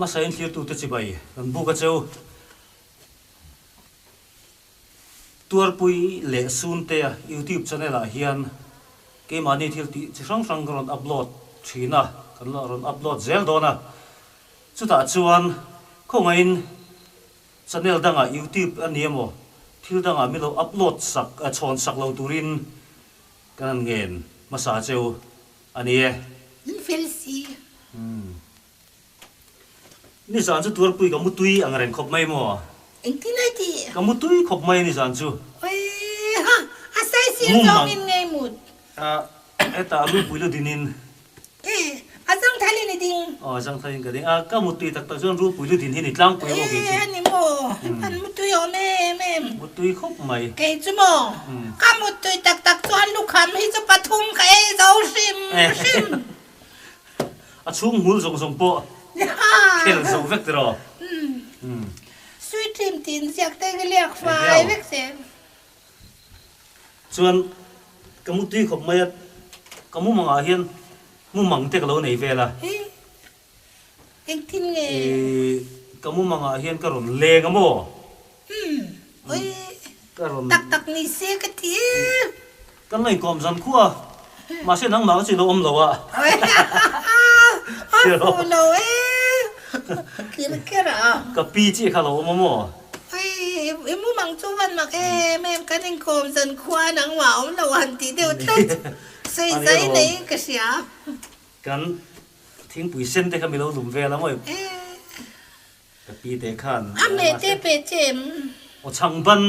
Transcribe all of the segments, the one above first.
hmasa in thlirtute chibai kan buk a cheu. Tuarpui leh Suntea YouTube channel ah hian keimahni thil tih chi hrang hrang ka rawn upload thin a, kan la rawn upload zel dawn a. Chutah chuan khawngaihin channel dangah YouTube a ni emaw thil dangah min lo upload sak chhawn sak lo turin kan han ngen hmasa cheu a ni e. In fel si. Nizan chu Tuarpui ka mutui ang reng khawp mai maw? Engtin ai tih? Ka mutui khawp mai nizan chu. Oiha! A saisir zawngin ngei mut. A, hetah Lupui lu dinin. E, a zangthalin i ding. Aw, a zangthalin ka ding. A, ka mutui tak tak chuan Rulpui lu din hi ni tlangpui maw kei chu. E, a ni maw? An mutui awm em em. Mutui khawp mai. Kei chu maw? Ka mutui tak tak chuan lukham hi chu pathum ka ei zo hrim hrim. A chhung hmul zawng zawng pawh khel zo vek tiraw? Sweet dream tih inziak te ka liak fai vek zel. Chuan ka mu tui khawp mai a, ka mumangah hian mumang te ka lo nei vel a. Engtin nge? Ka mumangah hian ka rawn leng a maw? Ka rawn. Tak tak ni se ka ti e. Kan la inkawm zan khua a, mahse nangmah ka chu ilo awm lo a. A fuh lo e, kir ker a. Ka pi chiah kha lo awm a maw? Oi, i mumang chu van mak em em, kan inkawm zan khua nangmah awm lo han tih deuh tlat. Sawi zai neiin ka hria. Kan thingpui sen te kha mi lo lum vel a maw? Ka pi te khan. A meh te pe che em? Aw chhang ban.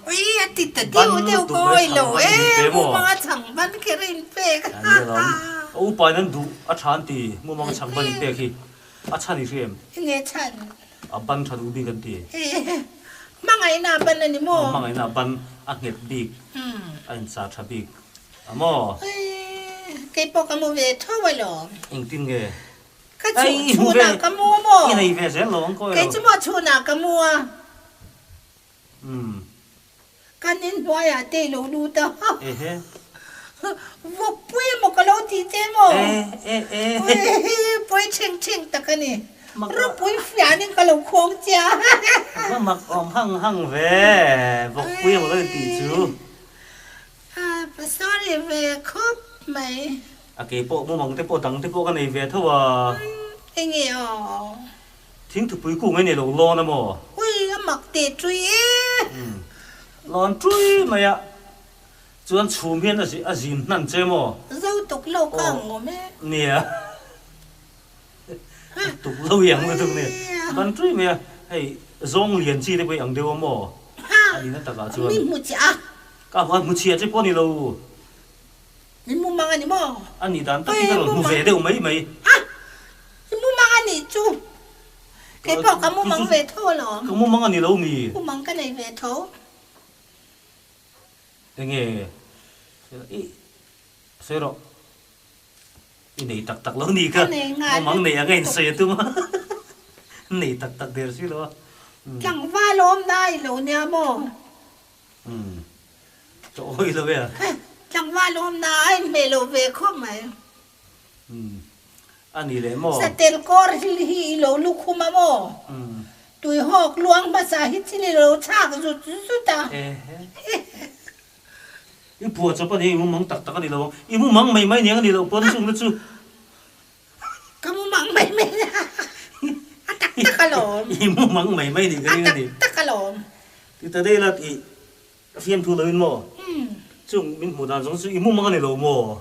Ui a ti ta deuh deuh ka awi lo e, mumang a chhang ban kher a in pek. A ni alawm. A upa in an duh a tha an ti, mumang a chhang ban in pek hi a chhan i hria em? Enge chhan? A ban tha duh bik an ti. Hmangaihna a ban a ni maw? Hmangaihna a ban a nghet bik, a inchah tha bik a maw? Keipawh ka mu ve tho alawm. Engtin nge? Ka chhun chhunah ka mu maw? I nei ve zel lo ang kawi lo. Kei chu maw chhunah ka mu a. Kan inhnuaiah te i lo lut a. Ehe. Vawkpui emaw ka lo tih che maw? Pawi theng theng tak a ni. Ropui fianin ka lo khawng che a. Va mak awm hang hang ve, vawkpui emaw lo intih chu. Sorry ve khawp mai. A ke pawh mumang te pawh dang te pawh ka nei ve tho a. Enge aw? Thingthupui kung ei nei lo lawn a maw? Ui a mak teh ṭui e. Lawn ṭui mai a. Chuan chhum hian a zin hnan che maw? Zo tuk lo ka ang awm e. Nia. Tuk lo i ang lutuk nia. Ban ṭui mai a. Hei zawng lian chi te pawh i ang deuh a maw? A nihna takah chuan. Mi hmu chiah a. Ka hmu chhiah che pawh a ni lo. I mumang a ni maw? A nih dan tak hi ka rawn hmu ve deuh mai mai. A! I mumang a nih chu. Kei pawh ka mumang ve tho alawm. Ka mumang a ni lo mi? Mumang ka nei ve tho. Enge? I sawi rawh. I nei tak tak lo ni ka. Mumang nei anga insawi a tum a. Nei tak tak der si lo a. Tlangval awm na i lo nia maw? Umm. Ka awih lo e a. Tlangval awmna a inhmeh lo ve khawp mai. Umm. A ni leh maw? Satel kawr hil hi i lo lukhum a maw? Umm. Tuihawk luang hmasa hi chil i lo chhak zut zut a. Ehe. I phuah chawp a ni, i mumang tak tak a ni lo ang. I mumang mai mai niang a ni loh pawn chung na chu. Ka mumang mai mai a, a tak tak alawm. I mumang mai mai nih ka ring a ni. A tak tak alawm. Ti ta daih la tih ka fiam thu loin maw? Chung min hmuh dan zawng chu i mumang a ni lo maw?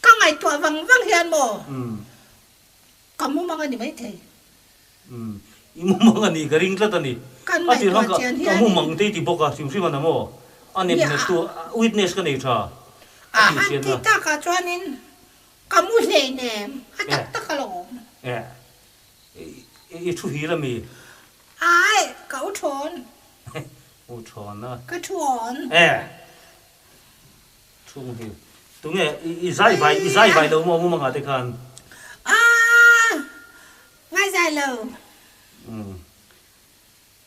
Ka ngaihtuah vang vang hian maw? Ka mumang a ni maithei. I mumang a nih ka ring tlat a ni. Kan ngaihtuah chian hian. Ka mumang te i ti bawk a, hrim hrim a na maw? A nem nghet tu witness ka nei tha. A han ti takah chuanin Ka mu hleinem, a tak tak alawm. Eh, i thu hil a mi? Ai, ka u thawn. U thawn a. Ka thuawn. Eh, thu muhil. Tunge i zai vai, i zai vai lo maw mumangah te khan? Ah, ngai zai lo. Umm,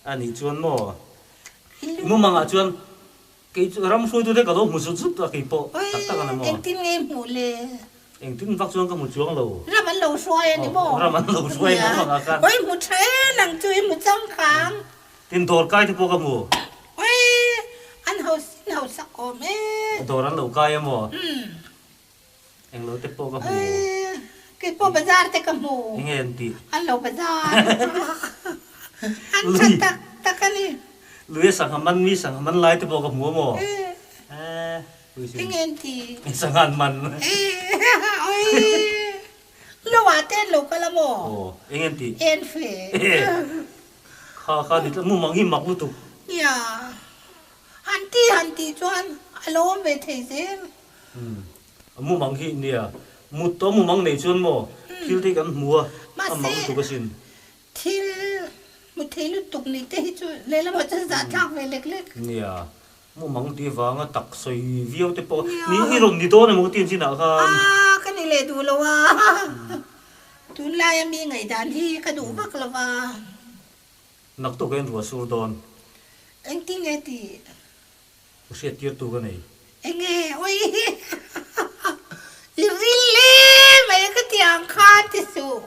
a nih chuan maw? Mumangah chuan Kei chu ram hruaitute ka lo hmu zut zut a kei pawh tak tak a ni maw? Engtin nge hmuh le? Engtin vak chuan ka hmu chuang lo. Ram an lo hruai a ni maw? Ram an lo hruai maw vang ah khan. Oi hmu tha e nang chu i hmu changkang. Tin dawr kai te pawh ka hmu. Oi an hausin hausak awm e. Dawr an lo kai a maw? Englo te pawh ka hmu. Kei pawh bazar te ka hmu. Enge an tih? An lo bazar. An tha tak tak a ni. Lui a sangha man mi sangha man lai te pawh ka hmu a maw? Enge an tih? Sangha an man. Oi! Lo ah te an lo kal a maw? Aw, enge an tih? En fe. Kha kha ni tlat mumang hi mak lutuk. Nia. Han ti han tih chuan a lo awm ve thei zel. Umm a mumang hi nia mut tawh mumang nei chuan maw thil te hi kan hmu a a mak lutuk asin. Thil hmu thei lutuk ni te hi chu lehlamah chuan zahthlak ve lek lek. Nia mumang tih vanga tak sawi viau te pawh ni i rawn ni dawn emaw ka ti ang chinah khan. Aa ka ni leh duh lo a tunlaia mi ngaihdan hi ka duh vak lo va. Naktuk a inruah sur dawn. Engtin nge tih? Ka hriat tir tu ka nei. Enge oi i ril le mai ka ti ang khan ti suh.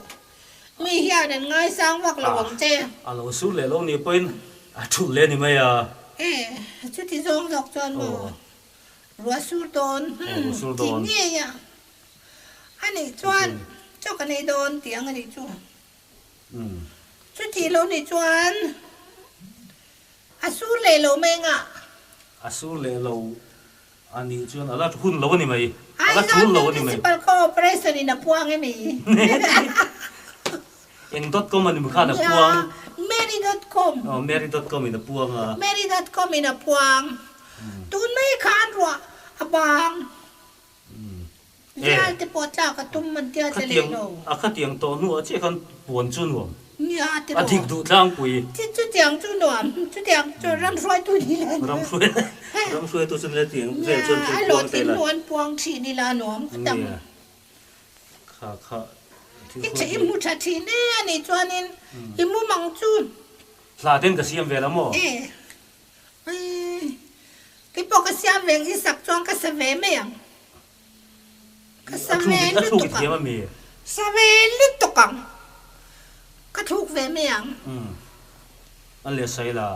Mi hian an ngaisang vak lo ang che. A lo sur leh lo ni pawhin a thulh leh ni mai a. E chuti zawng zawk chuan maw ruah sur dawn hum ti ngei a. A nih chuan chaw ka nei dawn tih ang a nih chu. Chuti lo nih chuan a sur leh lo mai ngah. A sur leh lo a nih chuan a la hun lo a ni mai. A la tul lo a ni mai. Aizawl Municipal Corporation in a puang emi? Eng dot com a ni khan a puang? Mary dot com. Aw Mary dot com in a puang a. Mary dot com in a puang. Tun mai khan ruah a bang. Zial te pawh tlak a tum an tia che leh lo. A khatiang tawh hnuah chiah khan puan chu nuam. Nia ti rawh. A dik duh tlangpui. Chutiang chu nuam. Chutiang chu ram hruaitu ni le. Ram hruai ram hruaitu chu nile tiang vel chuan thil puang te la. Nia a hlawhtling hnu an puang thin ila nuam ka tam. Nia kha kha thil hruaitu. I hmu tha thin e a nih chuanin i mumang chu. Hla ten ka siam vel a maw? E. Uii kei pawh ka siam ve ang i sak chuan ka sa ve mai ang. Ka sa ve lutuk ang. Sa ve lutuk ang. Ka thluk ve mai ang. An leh sai la.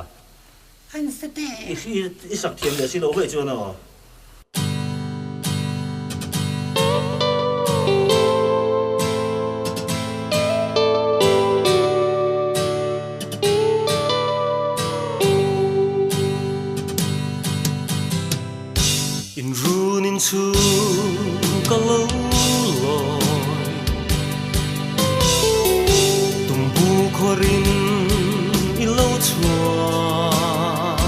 An sa te. I sak thiam leh si lo vaih chuan aw. In run in chhung ka lo lawi Tumbu khawrin i lo chhuak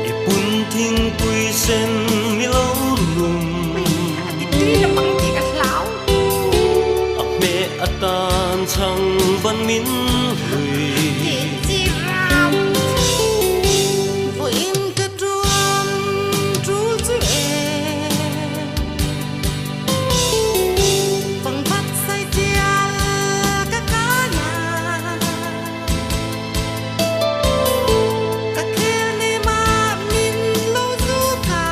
I pun thingpui sen i lo lum A hmeh atan chhang van min hlui. Vawiin ka tuam tul chu e Pangphat sai tial ka kai a Ka khel nem ah min lo zut a.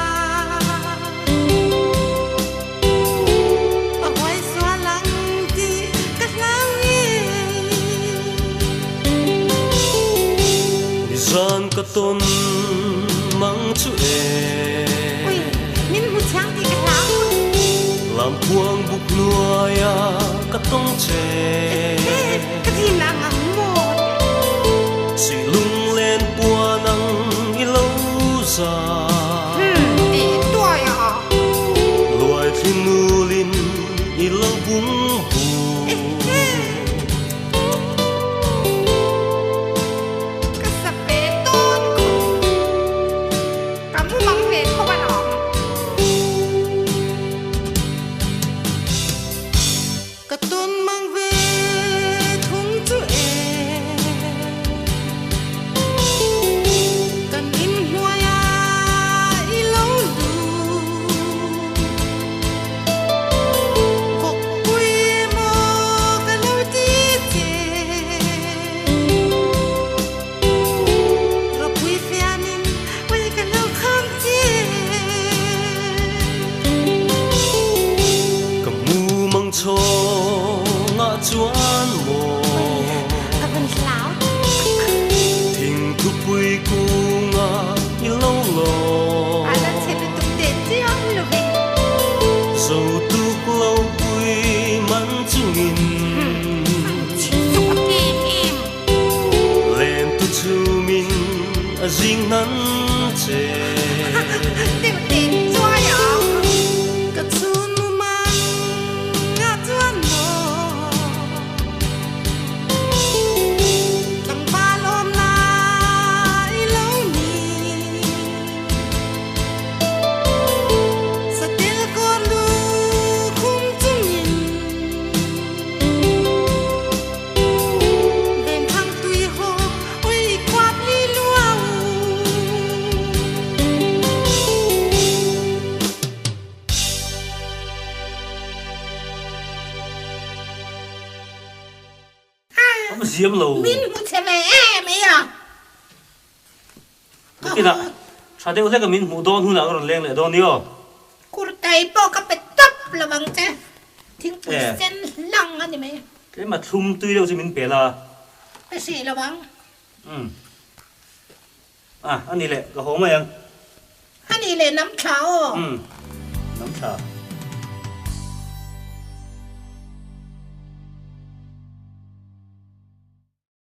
A huai sual ang tih ka hlau ngei. Nizan ka tawn mang chu e. Ui, min hmu thiang tih ka hlau. Lamkhuang buk hnuaia ka tawng che. Ka thin ang ang maw. Silunglen puan ang i lo za. Tih tuai a. Luai thli nulin i lo bung bu. Ka sa ve tawn khawp. Ka mu mang ve khawp alawm. Ka tawn mang ve. zing nan che. Deuh teh chuai ang. Ka chhun mu mang ah chuan maw tlangval awm lai lo ni. Satel kawr lu khum chungin. Awm ziam lo. Min hmu che ve em ei a. Nakinah tha deuh hlek a min hmuh dawn hunah ka rawn leng leh dawn ni aw. Kurtai pawh ka pe tawp lo ang che. Thingpui sen hlang a ni mai. Tlem a thlum tui deuh chu min pe la. Pe hrih lo ang. Umm. A, a ni leh, ka haw mai ang. A ni leh nam thla aw. Umm, nam thla.